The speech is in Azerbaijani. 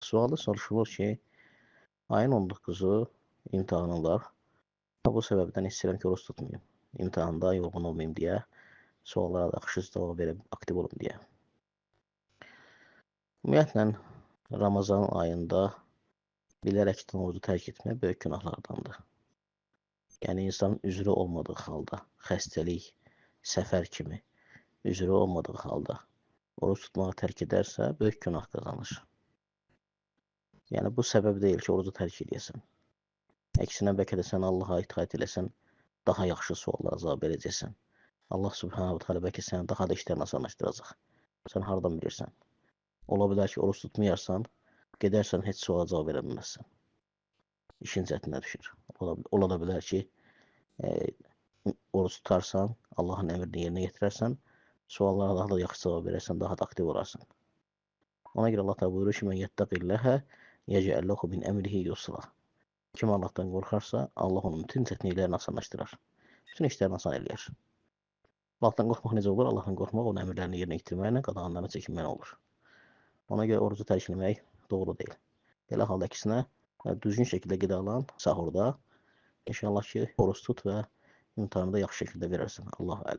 Sualda soruşulur ki, ayın 19-u imtahanım var. Bu səbəbdən istəyirəm ki, oruc tutmayım. İmtahanda yorğun olmayım deyə, suallara da yaxşı cavab verib aktiv olum deyə. Ümumiyyətlə, Ramazan ayında bilərəkdən orucu tərk etmək böyük günahlardandır. Yəni, insanın üzrü olmadığı halda, xəstəlik, səfər kimi üzrü olmadığı halda oruc tutmağı tərk edərsə, böyük günah qazanır. Yəni, bu səbəb deyil ki, orucu tərk edəsən. Əksinə, bəlkə də sən Allaha itaət eləsən, daha yaxşı suallara cavab verəcəksən. Allah Subhanahu Teala bəlkə səni daha da işlərini asanlaşdıracaq. Sən hardan bilirsən? Ola bilər ki, oruc tutmayarsan, gedərsən, heç suala cavab verə bilməzsən. İşin çətinə düşür. Ola da bilər ki, oruc tutarsan, Allahın əmrini yerinə yetirərsən, suallara daha da yaxşı cavab verərsən, daha da aktiv olarsan. Ona görə Allah da buyurur ki, mən yəttəqilləhə yecəl lehu min əmrihi yusra. Kim Allahdan qorxarsa, Allah onun bütün çətinliklərini asanlaşdırar. Bütün işlərini asan eləyər. Allahdan qorxmaq necə olur? Allahdan qorxmaq onun əmrlərini yerinə yetirməklə, qadağanlarına çəkinməklə olur. Ona görə orucu tərk etmək doğru deyil. Belə halda əksinə, düzgün şəkildə qidalan sahurda, inşallah ki, oruc tut və imtahanı da yaxşı şəkildə verərsən. Allah ələm.